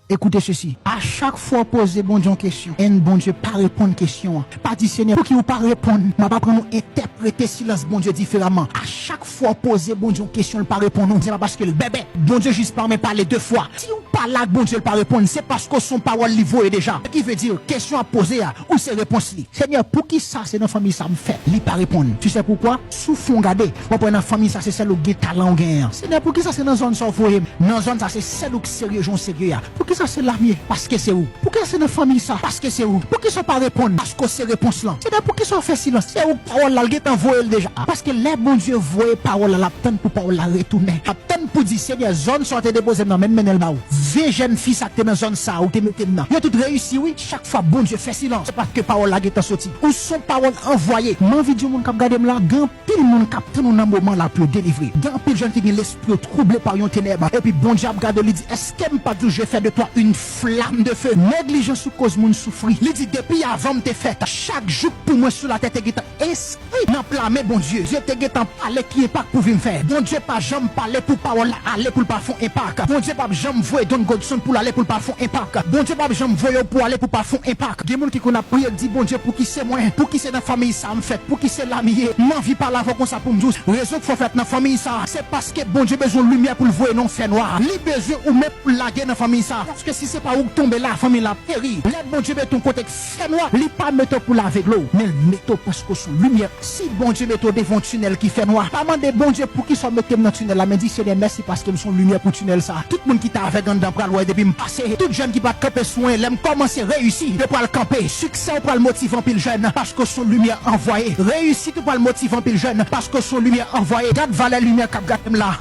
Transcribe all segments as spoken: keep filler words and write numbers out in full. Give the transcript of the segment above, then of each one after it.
Écoutez ceci. A chak fwa w poze Bondye yon kesyon, and Bondye pa reponn kesyon an, pa di, Senyè, pouki ou pa reponn? M ap aprann ou entèprete silans Bondye diferaman. A chak fwa w poze Bondye yon kesyon, l pa reponn ou, se pa paske l bèbè. Bondye jis pa renmen pale de fwa. Si w pale ak Bondye, l pa reponn, se paske w se yon pawòl li voye deja. Sa ki vle di, kesyon w ap poze a, ou se repons li. Senyè, poukisa se nan fanmi sa m fèt? Li pa reponn. Tu sais pourquoi? Si w fon gade, w ap wè nan fanmi sa se sèl ou gen talan ou genyen an. Senyè, poukisa se nan zòn sa w voye m? Nan zòn sa se sèl ou k serye jan w serye a. Poukisa se la m ye? Paske se ou. Poukisa se nan fanmi sa? Paske se ou. Poukisa w pa reponn? Paske w se repons lan. Senyè, poukisa w fè silans? Se ou k pawòl la, l gentan voye l deja. Paske lè Bondye voye pawòl la, l ap tann pou pawòl la retounen. L ap tann pou di, Senyè, zòn sa w te depoze m nan, men m mennen l ba ou. Ven jèn fi sa k te nan zòn sa ou te mete m nan. Yo tout reyisi, wi. Chak fwa Bondye fè silans, se paske pawòl la gentan soti. Ou se yon pawòl anvwaye. M anvi di yon moun k ap gade m la, gen anpil moun k ap tann ou nan moman la pou yo delivre. Gen anpil jèn fi gen lespri yo twouble pa yon tenèb. Epi Bondye ap gade w, li di, èske m pa t di w je fais de toi une flamme de feu? Neglijans ou koz moun soufri. Li di, depi avan m te fèt, chak jouk pou mwen sou latè te gentan eskri nan pla men Bondye. Dye te gentan pale ki enpak pou vi m fè. Bondye pa janm pale pou pawòl la ale pou l pa fè yon enpak. Bondye p ap janm voye Don Godson pou l ale pou l pa fè yon enpak. Bondye p ap janm voye w pou ale pou pa fè yon enpak. Gen moun ki konn ap priye k di, Bondye, pouki se mwen? Pouki se nan fanmi sa m fèt? Pouki se la m ye? M anvi pale avè w konsa pou m di w, rezon k fè w fèt nan fanmi sa, se paske Bondye bezwen limyè pou l voye nan yon fènwa. Li bezwen ou menm pou l lage nan fanmi sa. Paske si se pa ou k tonbe la, fanmi la ap peri. Lè Bondye mete w kote k fènwa, li pa mete w pou l avègle w, men l mete w paske w se yon limyè. Si Bondye mete w devan yon tinèl ki fènwa, pa mande Bondye poukisa w mete m nan tinèl la, men di, Senyè, mèsi paske m se yon limyè pou tinèl sa. Tout moun ki t avèg anndan pral wè depi m pase. Tout jèn ki pa t kanpe sou anyen, lè m kòmanse reyisi, yo pral kanpe. Siksè w pral motive anpil jèn paske w se yon limyè anvwaye. Reyisit ou pral motive anpil jèn paske w se yon limyè anvwaye. Gad valè limyè k ap gade m la.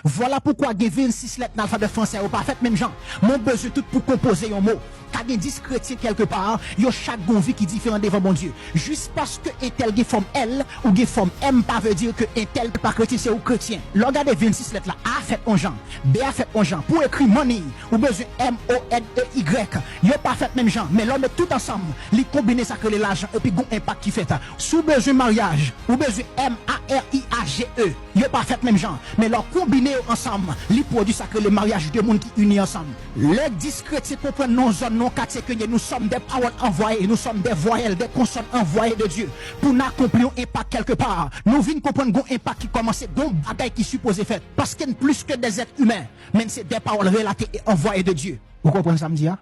Vwala poukwa gen vennsis lèt nan alfabè fransè a, yo pa fèt menm jan. Men w bezwen tout pou konpoze yon mo. Ka gen dis kretyen kèlkepa, yo chak gen yon vi ki diferan devan Bondye. Jis paske entèl gen fòm L ou gen fòm M pa vle di ke entèl pa kretyen, se ou k kretyen. Lè w gade vennsis lèt la, A fèt yon jan, B a fèt yon jan. Pou w ekri money, ou bezwen M O N E Y. Yo pa fèt menm jan, men lè w met tout ansanm, li konbine sa k rele lajan epi gon enpak ki fèt. Si w bezwen maryaj, ou bezwen M A R I A G E. Yo pa fèt menm jan, men lè w konbine yo ansanm, li pwodui sa k rele maryaj de moun ki ini ansanm. Lè dis kretyen konprann nan yon zòn, nan yon katye ke n ye, nous sommes des paroles envoyées, nous sommes des voyelles, des consonnes envoyées de Dieu. Pou n akonpli yon enpak kèlkepa, nou vin konprann gon enpak ki kòmanse, gon bagay ki sipoze fèt. Paske n plis ke des êtres humains, men n se des paroles relatées et envoyées de Dieu. Ou konprann sa m di a?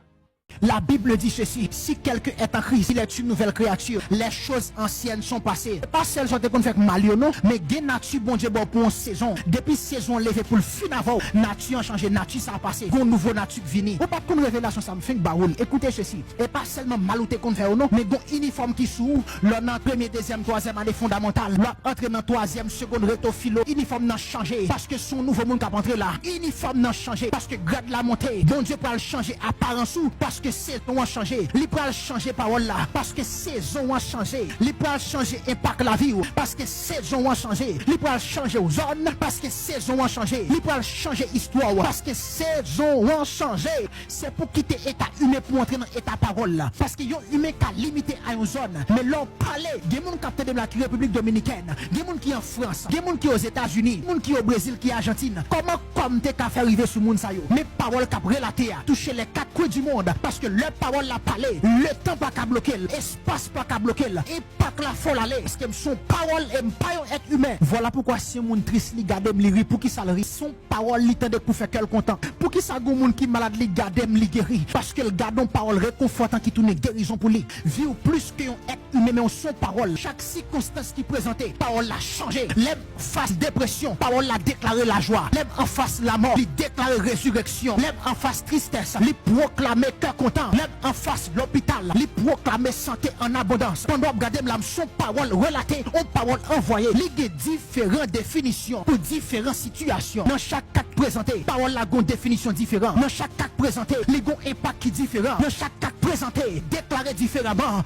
La Bible dit ceci, si quelqu'un est en Christ, il est une nouvelle créature. Les choses anciennes sont passées. Se pa sèl sa w te konn fè k mal yo non, men gen nati Bondye ba w pou yon sezon. Depi sezon an leve pou l fin avè w, nati an chanje, nati sa a pase. Gon nouvo nati k vini. Ou pa t konn revelasyon sa m fenk ba ou l. Écoutez ceci. E pa sèlman mal ou te konn fè yo non, men gon inifòm ki sou ou. Lè w nan premye, dezyèm, twazyèm ane fondamantal, lè w ap antre nan twazyèm, segonn, reto, filo, inifòm nan chanje. Paske se yon nouvo moun k ap antre la. Inifòm nan chanje. Paske grad la monte. Bondye pral chanje aparans ou. Paske sezon an chanje. Li pral chanje pawòl la. Paske sezon an chanje. Li pral chanje enpak lavi w. Paske sezon an chanje. Li pral chanje w zòn. Paske sezon an chanje. Li pral chanje istwa w. Paske sezon an chanje. Se pou kite eta imen pou antre nan eta pawòl la. Paske yon imen ka limite a yon zòn. Men lè w pale, gen moun k ap tande m la ki Repiblik Dominikèn, gen moun ki an Frans, gen moun ki Ozetazini, moun ki o Brezil, ki Ajantin. Kòman kò m te ka fè rive sou moun sa yo? Men pawòl k ap relate a touche les quatre coins du monde. Paske lè pawòl la pale, letan pa ka bloke l, espas pa ka bloke l. Enpak la fè w l ale. Paske m se yon pawòl e m pa yon èt imen. Vwala poukwa si yon moun tris, li gade m, li ri. Poukisa l ri? Se yon pawòl li tande k pou fè kè l kontan. Poukisa gon moun ki malad, li gade m, li geri? Paske l gade yon pawòl rekonfòtan ki tounen gerizon pou li. Vi w plis ke yon èt imen, men w se yon pawòl. Chak sikonstans ki prezante, pawòl la chanje. Lè m fas depresyon, pawòl la deklare lajwa. Lè m anfas lamò, li deklare rezireksyon. Lè m anfas tristès, li pwoklame kè kontan. Lè m anfas lopital, li pwoklame sante an abondans. Pandan w ap gade m la, m se yon pawòl relate, yon pawòl anvwaye. Li gen diferan definisyon pou diferan sitiyasyon. Nan chak ka k prezante, pawòl la gon definisyon diferan. Nan chak ka k prezante, li gon enpak ki diferan. Nan chak ka k prezante, deklare diferaman.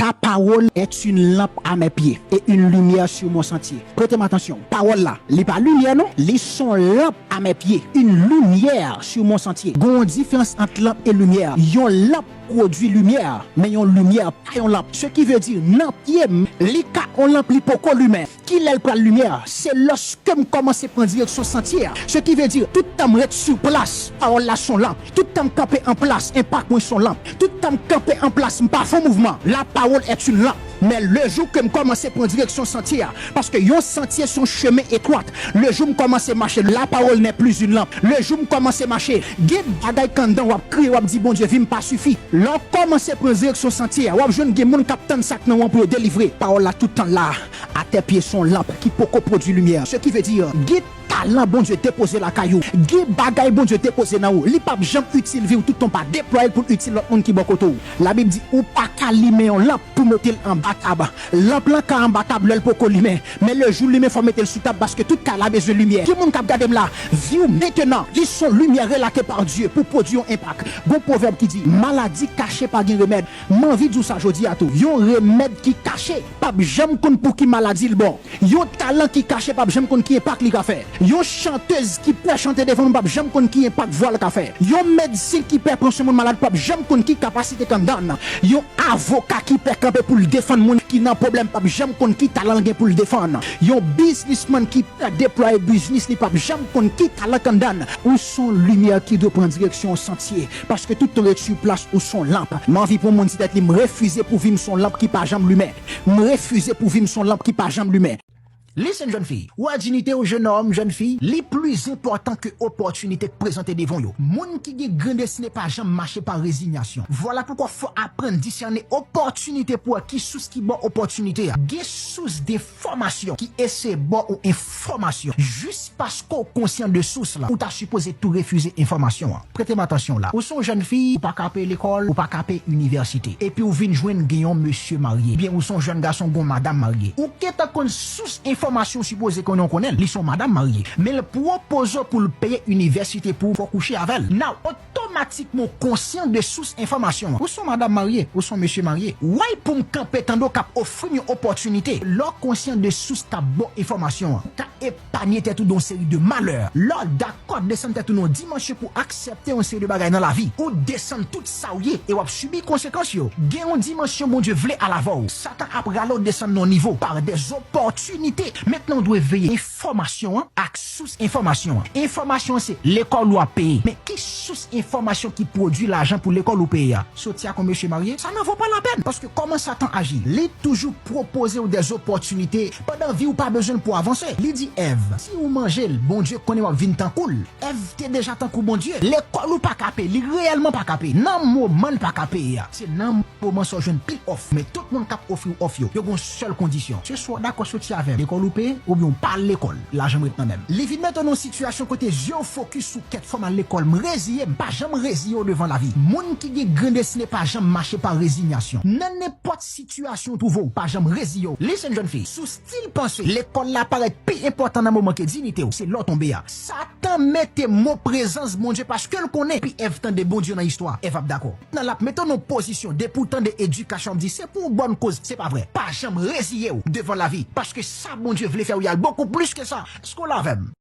Ta parole est une lampe à mes pieds et une lumière sur mon sentier. Prete m atansyon. Pawòl la, li pa limyè non, li s on lanp à mes pieds, une lumière sur mon sentier. Gon yon diferans ant lanp e limyè. Yon lanp pwodui limyè, men yon limyè pa yon lanp. Ce qui veut dire, nan pye m, li ka on lanp li poko limen. Kilè l pral limyè? Se lòske m kòmanse pran direksyon santye a. Ce qui veut dire, tout tan m ret sou plas, pawòl la s on lanp. Tout tan m kanpe an plas, enpak mwen s on lanp. Tout tan m kanpe an plas, m pa fè on mouvman, la parole est une lampe. Men le jou ke m kòmanse pran direksyon santye a, paske yon santye s on chemen etwat. Le jou m kòmanse mache, la parole n'est plus une lampe. Le jou m kòmanse mache, gen bagay k anndan w ap kriye, w ap di, Bondye, vi m pa sifi. Lè w kòmanse pran direksyon santye a, w ap jwenn gen moun k ap tann sa k nan ou an pou yo delivre. Pawòl la tout tan la, atè pye s on lanp ki poko pwodui limyè. Ce qui veut dire, gen talan Bondye depoze lakay ou. Gen bagay Bondye depoze nan ou. Li p ap janm itil vi w toutan w pa deplwaye l pou l itil lòt moun ki bò kote w. Labib di, ou pa ka limen yon lanp pou mete l anba tab. Lanp lan ka anba tab lè l poko limen. Men le jou l limen, fò w mete l sou tab paske tout kay la bezwen limyè. Ki moun k ap gade m la? Vi w mentenan, li s on limyè relate par Dieu pou pwodui yon enpak. Gon pwovèb ki di, maladi kache pa gen remèd. M anvi di w sa jodi a tou. Yon remèd ki kache p ap janm konn pou ki maladi l bon. Yon talan ki kache p ap janm konn ki enpak li ka fè. Yon chantez ki pè chante devan moun p ap janm konn ki enpak vwa l ka fè. Yon medsen ki pè pran swen moun malad p ap janm konn ki kapasite k anndan l. Yon avoka ki pè kanpe pou l defann moun ki nan pwoblèm p ap janm konn ki talan l gen pou l defann. Yon biznismann ki pè deplwaye biznis li p ap janm konn ki talan k anndan l. Ou s on limyè ki dwe pran direksyon yon santye, paske tout tan w ret sou plas ou s on lanp. M anvi pou yon moun di tèt li, m refize pou vi m s on lanp ki pa janm limen. M refize pou vi m s on lanp ki pa janm limen. Listen, jèn fi, ou a dinite w, jennonm, jèn fi, li pli enpòtan ke opòtinite k prezante devan w yo. Moun ki gen gran destine pa janm mache pa rezinyasyon. Vwala poukwa fò w aprann disène opòtinite pou wè ki sous ki ba w opòtinite a. Gen sous de enfòmasyon ki eseye ba w enfòmasyon. Jis paske w konsyan de sous la, ou ta sipoze tou refize enfòmasyon an. Prete m atansyon la. Ou s on jèn fi, ou pa ka peye lekòl, ou pa ka peye inivèsite. Epi w vin jwenn gen yon mesye marye. Ebyen, ou s on jèn gason, gon madanm marye. Ou gentan konn sous enfòmasyon w sipoze konnen w konnen l. Li s on madanm marye. Men l pwopoze w pou l peye inivèsite pou w, fò w kouche avè l. Now, otomatikman w konsyan de sous enfòmasyon an. Ou s on madanm marye, ou s on mesye marye. Why pou m kanpe tande w k ap ofri m yon opòtinite? Lè w konsyan de sous k ap ba w enfòmasyon an, ou ka epanye tèt ou de yon seri de malè. Lè w dakò desann tèt ou nan yon dimansyon pou aksepte yon seri de bagay nan lavi, ou desann tout sa w ye e w ap sibi konsekans yo. Gen yon dimansyon Bondye vle al avè w. Satan ap rale w desann nan yon nivo pa de opòtinite. Mentnan w dwe veye enfòmasyon an ak sous enfòmasyon an. Enfòmasyon an se lekòl ou ap peye. Men ki sous enfòmasyon ki pwodui lajan pou lekòl ou peye a? Soti ak yon mesye marye? Sa nan vo pa lapèn, paske kòman Satan aji? Li toujou pwopoze w de opòtinite pandan vi w pa bezwen l pou avanse. Li di Èv, si w manje l, Bondye konnen w ap vin tankou l. Èv te deja tankou Bondye. Lekòl ou pa ka peye, li reyèlman pa ka peye. Nan moman l pa ka peye a, se nan moman sa w jwenn pil òf. Men tout moun k ap ofri w òf yo, yo gen yon sèl kondisyon. Se swa w dakò soti avè m, lekòl ou peye, oubyen w pa al lekòl, lajan m ret nan men m. Li vin mete w nan yon sitiyasyon kote zye w fokis sou kèt fò m al lekòl, m reziye, m pa janm reziye w devan lavi. Moun ki gen gran destine pa janm mache pa rezinyasyon. Nan nenpòt sitiyasyon w twouve w, pa janm reziye w. Listen, jèn fi, si w still panse lekòl la parèt pi enpòtan nan moman ke dinite w, se lè w tonbe a. Satan mete mo prezans Bondye paske l konnen, epi Èv tande Bondye nan istwa, Èv ap dakò. Nan l ap mete w nan yon pozisyon, depi w tande edikasyon ap di se pou yon bòn koz, se pa vre. Pa janm reziye w devan lavi, paske sa Bondye vle fè w ye a bokou plis ke sa. Èske w la avè m?